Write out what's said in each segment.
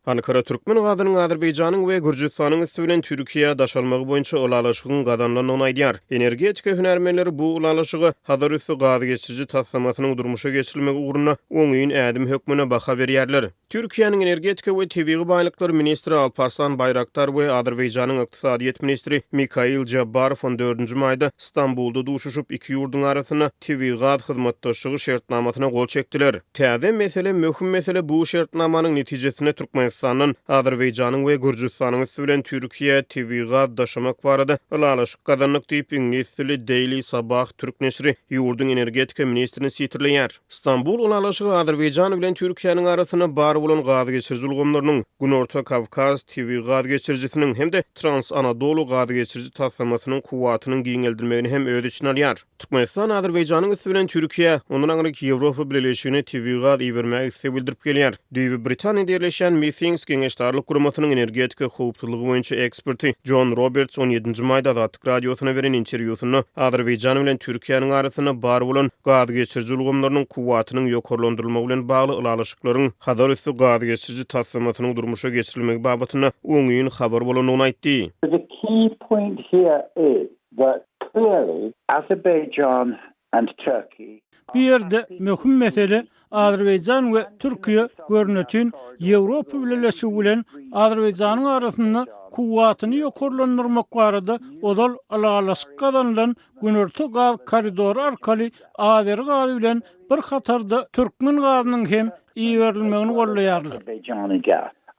Ankara türkmen gazynyň Azerbaýjanyň we Gürjüstanyň üsti bilen Türkiýä daşalmagy boýunça ylalaşygyň gazanylandygyny aýdýar. Energetika hünärmenleri bu ylalaşyga Hazar üsti gaz geçiriji taslamasynyň durmuşa geçirilmegi ugrunda oňyn ädim hökmünde baha berýärler. Türkiýäniň energetika we tebigy baýlyklar ministri Alparslan Baýraktar we Azerbaýjanyň ykdysadyýet ministri Mikail Jabbarow on dördünji maýda Stambulda duşuşyp, iki ýurduň arasynda tebigy gaz hyzmatdaşlygy şertnamasyna gol çekdiler. Täze mesele, möhüm mesele bu şertnamanyň netijesinde Türkmenistandan Azerbaýjanyň we Gürjüstanyň üsti bilen Türkiýä tebigy gaz daşamak barada ylalaşyk gazandyk diýip, iňlis dilli Daily Sabah türk neşiri ýurduň energetika ministrini sitirleýär. Stambul ylalaşygy Azerbaýjan bilen Türkiýäniň arasynda bar bolan gaz geçiriji ulgamlarynyň, Günorta Kawkaz tebigy gaz geçirijisiniň hem-de Trans-Anadolu gaz geçiriji taslamasynyň kuwwatynyň giňeldilmegini hem öz içine alýar. Türkmenistan Azerbaýjanyň üsti bilen Türkiýä, ondan aňryk Ýewropa Bileleşigine tebigy gaz ibermäge isleg bildirip gelýär. Düýbi Britaniýada ýerleşýän Missings geňeşdarlyk guramasynyň energetika howpsuzlygy boýunça eksperti Jon Roberts on ýedinji maýda Azatlyk Radiosyna beren interwýusynda Azerbaýjan bilen Türkiýäniň arasynda bar bolan gaz geçiriji ulgamlarynyň kuwwatynyň ýokarlandyrylmagy bilen bagly ylalaşyklaryň Hazar üsti gaz geçiriji taslamasynyň durmuşa geçirilmegi babatynda oňyn habar bolandygyny aýtdy. The key point here is that clearly Azerbaijan and Turkey Bu ýerde möhüm mesele Azerbaýjan we Türkiýe görnetin Ýewropa Bileleşigi bilen Azerbaýjanyň arasynda kuwwatyny ýokarlandyrmak barada ozal ylalaşyk gazanylan Günorta gaz koridory arkaly azeri gazy bilen bir hatarda türkmen gazynyň hem iberilmegini goldaýarlar.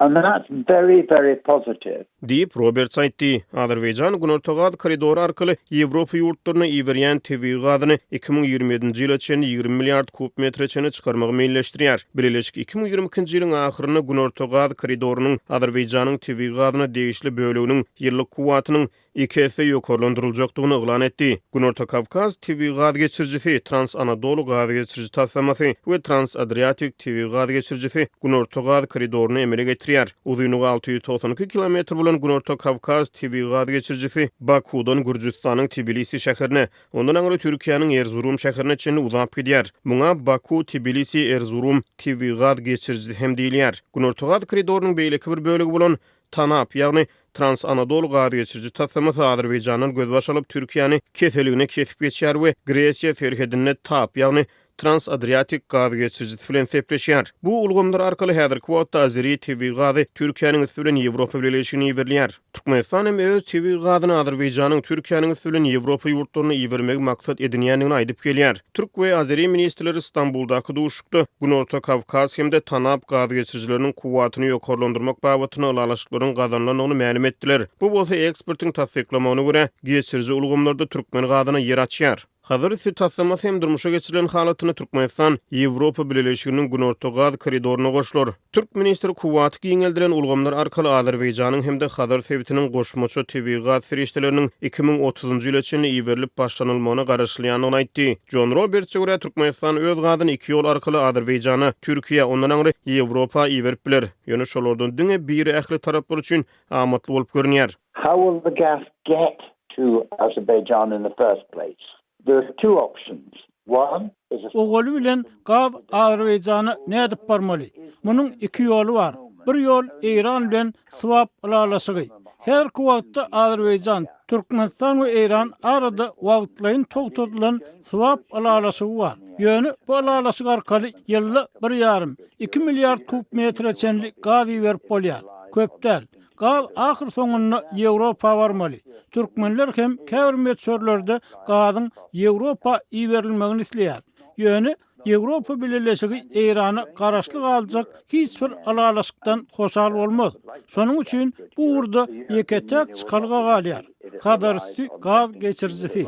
And that's very, very positive. Diýip, Roberts aýtdy. Azerbaýjan Günorta gaz koridory arkaly Ýewropa ýurtlaryna iberýän tebigy gazyny 2027-nji ýyla çenli 20 milliard kub metre çenli çykarmagy meýilleşdirýär. Bileleşik 2022-nji ýylyň ahyrynda Günorta gaz koridorynyň Azerbaýjanyň tebigy gazyna degişli böleginiň ýyllyk kuwwatynyň iki esse ýokarlandyryljakdygyny yglan etdi. Günorta Kawkaz tebigy gaz geçirijisi, Trans-Anadolu gaz geçiriji taslamasy we Trans-Adriatik tebigy gaz geçirijisi Günorta gaz koridoryny emele getirýär. Uzynlygy 692 kilometr bolan Günorta Kawkaz tebigy gaz geçirijisi Bakudan Gürjüstanyň Tbilisi şäherine, ondan aňry Türkiýäniň Erzurum şäherine çenli uzap gidýär. Muňa Baku-Tbilisi-Erzurum tebigy gaz geçirijisi hem diýilýär. Günorta gaz koridorynyň beýleki bir bölegi bolan TANAP, ýagny Trans-Anadolu gazgeçiriji taslamasy Azerbaýjandan gözbaş alyp, Türkiýäni keseligine kesip geçýär we Gresiýa serhedinde TAP, ýagny Trans-Adriatik gazgeçirijisi bilen sepleşýär. Bu ulgamlar arkaly häzirki wagtda azeri tebigy gazy Türkiýäniň üsti bilen Ýewropa Bileleşigine iberilýär. Türkmenistan hem öz tebigy gazyny Azerbaýjanyň, Türkiýäniň üsti bilen Ýewropa ýurtlaryna ibermegi maksat edinýändigini aýdyp gelýär. Türk we azeri ministrleri Stambuldaky duşuşykda Günorta Kawkaz hem-de Tanap gazgeçirijileriniň kuwwatyny ýokarlandyrmak babatynda ylalaşyklaryň gazanylandygyny mälim etdiler. Bu bolsa ekspertiň tassyklamagyna görä, geçiriji ulgamlarda türkmen gazyna ýer açýar. Hazar üsti taslamasy hem durmuşa geçirilen halatynda Türkmenistan Ýewropa Bileleşiginiň Günorta gaz koridoryna goşular. Türk ministri kuwwaty giňeldilen ulgamlar arkaly Azerbaýjanyň hem-de Hazar sebitiniň goşmaça tebigy gaz serişdeleriniň 2030-njy ýyla çenli iberilip başlanylmagyna garaşylýandygyny aýtdy. Jon Robertse görä, Türkmenistan öz gazyny iki ýol arkaly Azerbaýjana, Türkiýä, ondan aňry Ýewropa iberip biler. Ýöne şolardan diňe biri ähli taraplar üçin amatly bolup görünýär. How will the gas get to Azerbaijan in the first place? There are two options. One is a. Owaly bilen gaz Azerbaýjana nädip barmaly? Munuň iki ýoly bar. Bir ýol Eýran bilen swap ylalaşygy. Häzirki wagtda Azerbaýjan, Türkmenistan we Eýran arada wagtlaýyn togtadylan swap ylalaşygy bar. Ýöne bu ylalaşyk arkaly ýylda bir ýarym, iki milliard kub metre çenli gaz iberip bolýar. Köp däl. Gaz ahyrsoňunda Ýewropa barmaly. Türkmenler hem käbir möçberlerde gazyň Ýewropa iberilmegini isleýär. Ýöne Ýewropa Bileleşigi Eýrana garaşly galjak hiç bir ylalaşykdan hoşal bolmaz. Şonuň üçin bu ugurda ýeke-täk çykalga galýar, Hazarüsti gaz geçirijisi.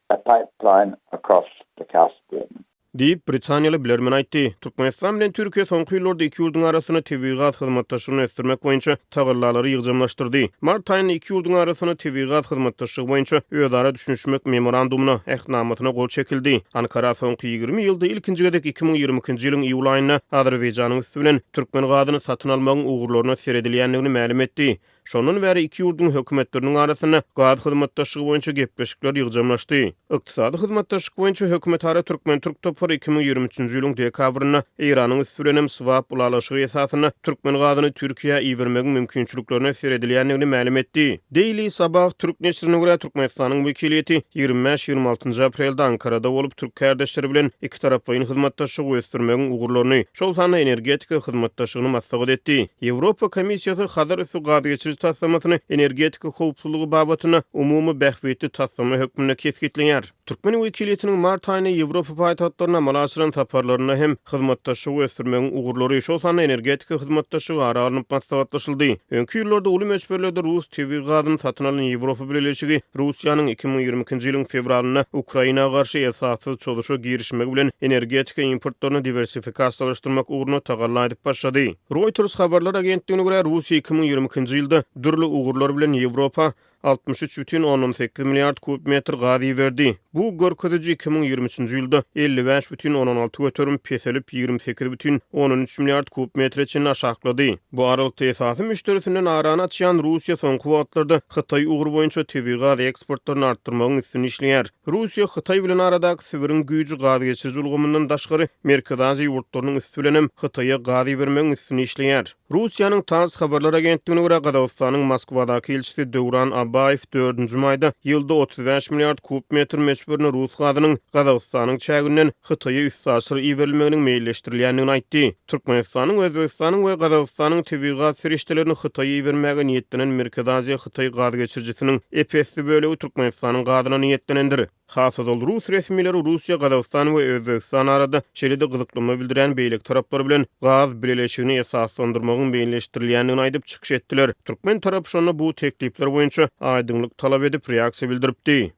A pipeline across the Caspian. Diýip, britaniýaly bilermen aýtdy. Türkmenistan bilen Türkiýe soňky ýyllarda iki ýurduň arasynda tebigy gaz hyzmatdaşlygyny ösdürmek boýunça tagallalary ýygjamlaşdyrdy. Mart aýynda iki ýurduň arasynda tebigy gaz hyzmatdaşlygy boýunça özara düşünişmek Memorandumyna, Ähtnamasyna, gol çekildi. Ankara soňky 20 ýylda ilkinji gezek 2022-nji ýylyň iýul aýynda Azerbaýjanyň üsti bilen türkmen gazyny satyn almagyň ugurlaryna seredilýändigini mälim etdi. Şondan bäri iki ýurduň hökümetleriniň arasynda gaz hyzmatdaşlygy boýunça gepleşikler ýygjamlaşdy. Ykdysady hyzmatdaşlyk boýunça hökümetara türkmen-türk topary 2023-nji ýylyň dekabrynda Eýranyň üsti bilen hem swap ylalaşygy esasynda türkmen gazyny Türkiýä ibermegiň mümkinçiliklerine seredilýändigini mälim etdi. Daily Sabah türk neşirine görä, Türkmenistanyň wekiliýeti 25-26 altynjy aprelde Ankarada bolup, türk kärdeşleri bilen ikitaraplaýyn hyzmatdaşlygy ösdürmegiň ugurlaryny, şol sanda energetika hyzmatdaşlygyny maslahat etdi. Ýewropa Komissiýasy Hazar üsti gaz geçiriji taslamasyny energetika howpsuzlygy babatynda umumy bähbitli taslama hökmünde kesgitleýär. Türkmen wekiliýetiniň mart aýynda Ýewropa paýtagtlaryna amala aşyran saparlarynda hem hyzmatdaşlygy ösdürmegiň ugurlary, şol sanda energetika hyzmatdaşlygy ara alnyp maslahatlaşyldy. Öňki ýyllarda uly möçberlerde rus tebigy gazyny satyn alan Ýewropa Bileleşigi Russiýanyň 2022-nji ýylyň fewralynda Ukraina garşy esassyz çozuşa girişmegi bilen energetika importlaryny diwersifikasiýalaşdyrmak ugrunda tagalla edip başlady. Reuters habarlar agentligine görä, Russiýa 2022-nji ýylda dürli ugurlar bilen Ýewropa 63,8 milliard kub metr gaz iberdi. Bu görkeziji 2023-nji ýylda 55,6% peselip, 28,3 milliard kub metre çenli aşaklady. Bu aralykda, esasy müşderisinden arany açýan Russiýa soňky wagtlarda Hytaý ugry boýunça tebigy gaz eksportlaryny artdyrmagyň üstünde işleýär. Russiýa Hytaý bilen aradaky Sibiriň güýji gaz geçiriji ulgamyndan daşgary Merkezi Aziýa ýurtlarynyň üsti bilenem Hytaýa gaz ibermegiň üstünde işleýär. Russiýanyň tass habarlar agentligine görä, Gazagystanyň Moskwadaky ilçisi Döwran Abaýew dördünji maýda ýylda 35 milliard kub metr möçberinde rus gazynyň Gazagystanyň çäginden Hytaýa üstaşyr iberilmeginiň meýilleşdirilýändigini aýtdy. Türkmenistanyň, Özbegistanyň we Gazagystanyň tebigy gaz serişdelerini Hytaýa ibermäge niýetlenen Merkezi Aziýa-Hytaý gaz geçirijisiniň ep-esli bölegi Türkmenistanyň gazyna niýetlenendir. Has ozal rus resmileri Russiýa, Gazagystan we Özbegistan arada, şeýle-de gyzyklanma bildirýän beýleki taraplar bilen gaz bileleşigini esaslandyrmagyň meýilleşdirilýändigini aýdyp çykyş etdiler. Türkmen tarapy şonda bu teklipler boýunça aýdyňlyk talap edip, reaksiýa bildiripdi.